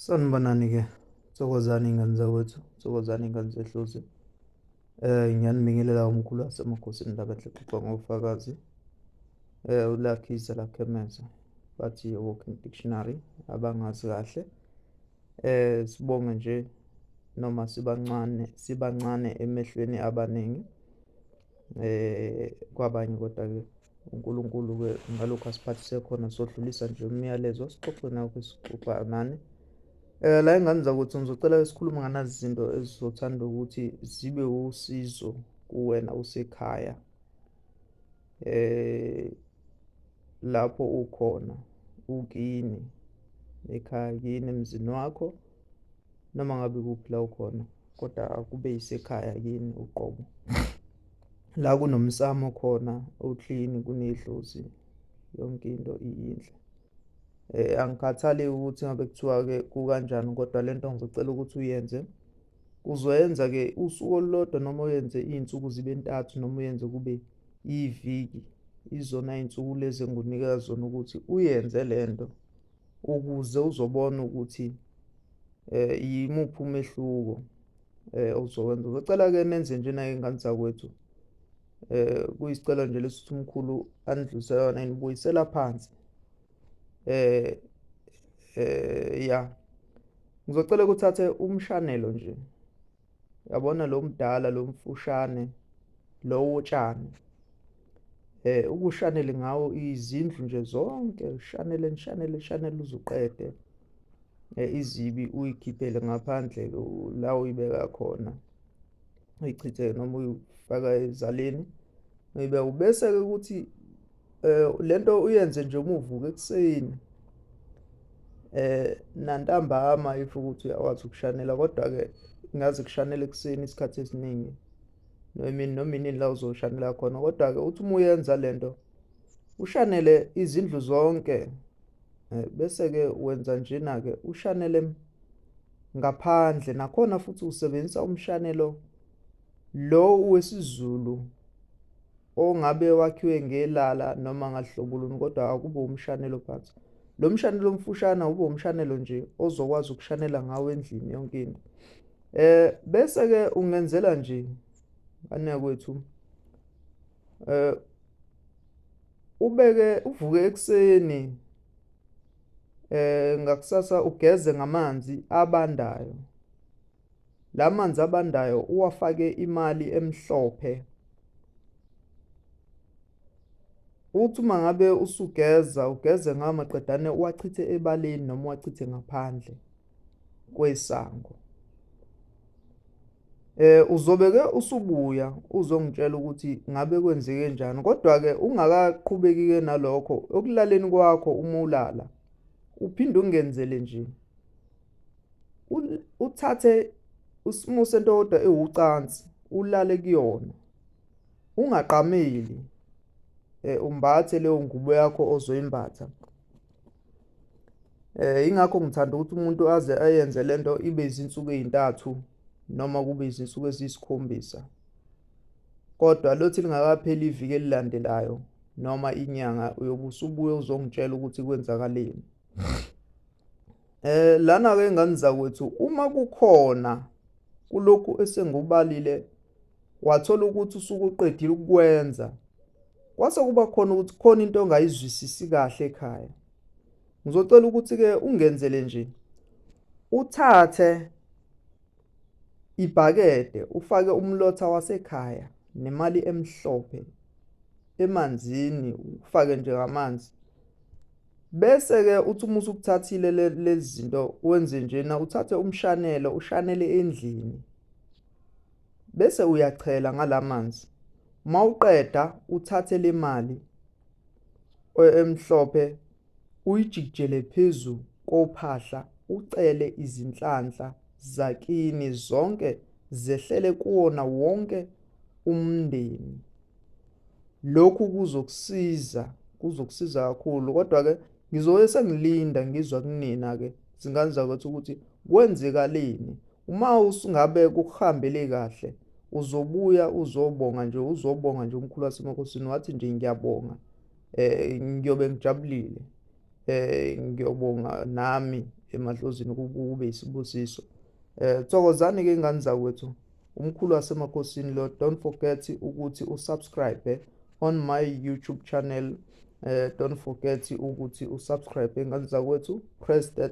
Sanibonani-ke, thokozani iy'ngane zakwethu, thokozani iy'ngane zedlozi. Ngiyanibingelela umkhulu wasemakhosini indaba enhle exoxwa ngofakazi. Ulakhiza Lakhemeza, bathi walking dictionary abangazi kahle. Sibonge nje noma sibancane sibancane emehlweni abaningi kwabanye kodwa-ke uNkulunkulu-ke ngalokhu asiphathise khona sodlulisa nje umyalezo sixoxe nakho sixoxa nani. La ingane zakwethu ngizocela sikhulume nganazi izinto ezizothanda ukuthi zibe usizo kuwena usekhaya. Lapho ukhona ukini ekhaya kini emzini wakho noma ngabe kuphi la ukhona kodwa akube yisekhaya kini uqobo la kunomsamo khona uclean kunedlozi yonke into iyinhle. Angikhathali ukuthi ngabe kuthiwa-ke kukanjani kodwa lento ngizocela ukuthi uyenze uzoyenza-ke usuku olulodwa noma uyenze iy'nsuku zibe ntathu noma uyenze kube iviki izona iy'nsuku lezi engikunika zona ukuthi uyenze le nto ukuze uzobona ukuthi yimuphi umehluko ozowenza. Ngicela-ke nenze njena iy'ngane zakwethu kuyisicelo nje lesi ukuthi umkhulu anidlulisela yona inibuyisela phansi. Ya ngizocela ukuthi uthathe umshanelo nje yabona lo mdala lo mfushane lo wotshani ukushanele ngawo izindlu nje zonke ushanele nishanele shanele uzuqede izibi uyikhiphele ngaphandle la uyibeka khona uyichithe noma uyifaka ezaleni uyibeka ubese-ke ukuthi lento uyenze nje uma uvuka ekuseni nantambama if ukuthi uyakwazi ukushanela kodwa-ke ngaze kushanele ekuseni isikhathi esiningi noma noma inini la uzoshanela khona kodwa-ke uthi uma uyenza lento ushanele izindlu zonke bese-ke wenza njena-ke ushanele ngaphandle nakhona futhi usebenzisa umshanelo lo wesiZulu ongabe wakhiwe ngelala noma ngahlobo luni kodwa akube umshanelo phansi. Lo mshanelo omfushane ube umshanelo nje ozokwazi ukushanela ngawo endlini yonke into. Bese ke ungenzela nje ngane kwethu ubeke uvuke ekuseni ngakusasa ugeze ngamanzi abandayo. La manzi abandayo uwafake imali emhlophe. Uthi uma ngabe usugeza ugeze ngawo maqedane uwachithe ebaleni noma uwachithe ngaphandle kwesango. Uzobe ke usubuya uzongitshela ukuthi ngabe kwenzeke njani kodwa ke ungakaqhubeki ke nalokho ekulaleni kwakho uma ulala uphinde ungenzele nje uthathe isimo sento kodwa ewucansi ulale kuyona ungaqameli umbathe leyo ngubo yakho ozoyimbatha. Ingakho ngithanda ukuthi umuntu aze ayenze lento ibe izinsuku ezintathu noma kube izinsuku eziyisikhombisa. Kodwa lothi lingakapheli iviki elilandelayo noma inyanga uyobe usubuya uzongitshela ukuthi kwenzakaleni. Lana ke ngane zakwethu uma kukhona kulokhu esengubalile wathola ukuthi usukuqedile ukukwenza kwase kuba khona ukuthi khona into ongayizwisisi kahle ekhaya ngizocela ukuthi ke ungenzele nje uthathe ibhakede ufake umlotha wasekhaya nemali emhlophe emanzini ufake nje ngamanzi Bese-ke uthi uma usukuthathile lezi zinto wenze njena uthathe umshanelo ushanele endlini bese uyachela ngalamanzi uma uqeda uthathe le mali emhlophe uyijikijele phezu kophahla ucele izinhlanhla zakini zonke zehlele kuwona wonke umndeni. Lokhu kuzokusiza, kuzokusiza kakhulu kodwa-ke ngizobe sengilinda ngizwa kunina-ke zingane zakwethu ukuthi kwenzekaleni. Uma usungabe kukuhambele kahle uzobuya uzobonga nje uzobonga nje umkhulu wasemakhosini wathi nje ngiyabonga ngiyobe ngijabulile ngiyobonga nami Emadlozini kube isibusiso. Thokozani ke ingane zakwethu, umkhulu wasemakhosini lo. Don't forget ukuthi usubscribe on my YouTube channel. Don't forget ukuthi usubscribe, ingane zakwethu, press that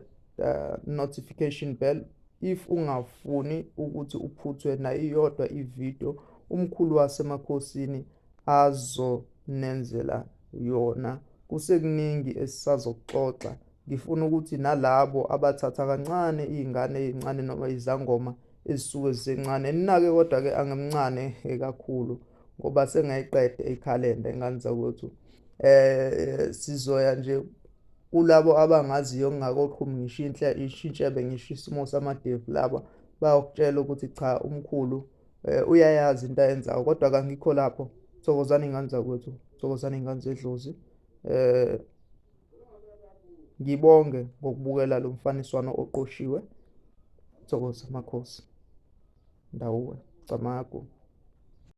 notification bell if ungafuni ukuthi uphuthwe nayiyodwa ivideo umkhulu wasemakhosini azonenzela yona. Kusekuningi esisazokuxoxa. Ngifuna ukuthi nalabo abathatha kancane iy'ngane ey'ncane noma izangoma ezisuke zisencane ninake, kodwa-ke angemncane kakhulu ngoba sengayiqeda ikhalenda, ingane zakwethu. Sizoya nje kulabo abangaziyo kungakoqhumi ngisho inhle ishintshebe ngisho isimo samadevu, laba bayokutshela ukuthi cha, umkhulu uyayazi into ayenzayo, kodwa kangikho lapho. Thokozani ingane zakwethu, thokozani ingane zedlozi. Ngibonge ngokubukela lo mfaniswano oqoshiwe. Thokoza makhosi, ndawuwe, camagu.